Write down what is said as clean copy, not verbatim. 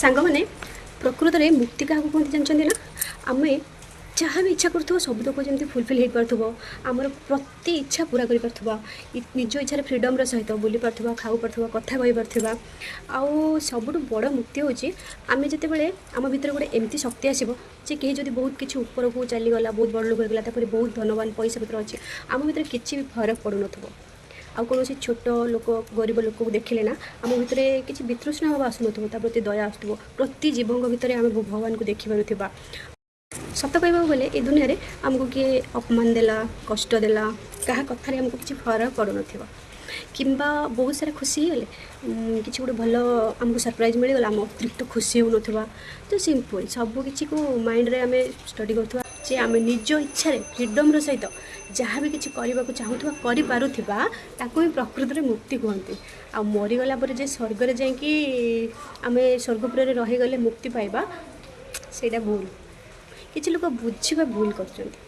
ସାଙ୍ଗମାନେ, ପ୍ରକୃତରେ ମୁକ୍ତି କାହାକୁ କୁହନ୍ତି ଜାଣିଛନ୍ତି ନା? ଆମେ ଯାହା ବି ଇଚ୍ଛା କରୁଥିବ, ସବୁତକ ଯେମିତି ଫୁଲଫିଲ୍ ହେଇପାରୁଥିବ, ଆମର ପ୍ରତି ଇଚ୍ଛା ପୁରା କରିପାରୁଥିବା, ନିଜ ଇଚ୍ଛାରେ ଫ୍ରିଡ଼ମ୍ର ସହିତ ବୁଲି ପାରୁଥିବା, ଖାଉପାରୁଥିବା, କଥା କହିପାରୁଥିବା। ଆଉ ସବୁଠୁ ବଡ଼ ମୁକ୍ତି ହେଉଛି ଆମେ ଯେତେବେଳେ ଆମ ଭିତରେ ଗୋଟେ ଏମିତି ଶକ୍ତି ଆସିବ ଯେ କେହି ଯଦି ବହୁତ କିଛି ଉପରକୁ ଚାଲିଗଲା, ବହୁତ ବଡ଼ ଲୋକ ହେଇଗଲା, ତାପରେ ବହୁତ ଧନବାନ, ପଇସା ପତ୍ର ଅଛି, ଆମ ଭିତରେ କିଛି ବି ଫରକ ପଡ଼ୁନଥିବ। ଆଉ କୌଣସି ଛୋଟ ଲୋକ, ଗରିବ ଲୋକକୁ ଦେଖିଲେ ନା ଆମ ଭିତରେ କିଛି ବିତୃଷ୍ଣା ଭାବ ଆସୁନଥିବ, ତା ପ୍ରତି ଦୟା ଆସୁଥିବ। ପ୍ରତି ଜୀବଙ୍କ ଭିତରେ ଆମେ ଭଗବାନଙ୍କୁ ଦେଖିପାରୁଥିବା। ସତ କହିବାକୁ ଗଲେ ଏ ଦୁନିଆରେ ଆମକୁ କିଏ ଅପମାନ ଦେଲା, କଷ୍ଟ ଦେଲା, କାହା କଥାରେ ଆମକୁ କିଛି ଫରକ ପଡ଼ୁନଥିବ। କିମ୍ବା ବହୁତ ସାରା ଖୁସି ହେଇଗଲେ, କିଛି ଗୋଟେ ଭଲ ଆମକୁ ସରପ୍ରାଇଜ୍ ମିଳିଗଲା, ଆମେ ଅତିରିକ୍ତ ଖୁସି ହେଉନଥିବା। ତ ସିମ୍ପଲ୍ ସବୁ କିଛିକୁ ମାଇଣ୍ଡରେ ଆମେ ଷ୍ଟଡ଼ି କରୁଥିବା ଯେ ଆମେ ନିଜ ଇଚ୍ଛାରେ ଫ୍ରିଡ଼ମ୍ର ସହିତ ଯାହା ବି କିଛି କରିବାକୁ ଚାହୁଁଥିବା, କରିପାରୁଥିବା, ତାକୁ ହିଁ ପ୍ରକୃତରେ ମୁକ୍ତି କୁହନ୍ତି। ଆଉ ମରିଗଲା ପରେ ଯେ ସ୍ୱର୍ଗରେ ଯାଇକି ଆମେ ସ୍ୱର୍ଗପୁରରେ ରହିଗଲେ ମୁକ୍ତି ପାଇବା, ସେଇଟା ଭୁଲ। କିଛି ଲୋକ ବୁଝିବା ଭୁଲ କରୁଛନ୍ତି।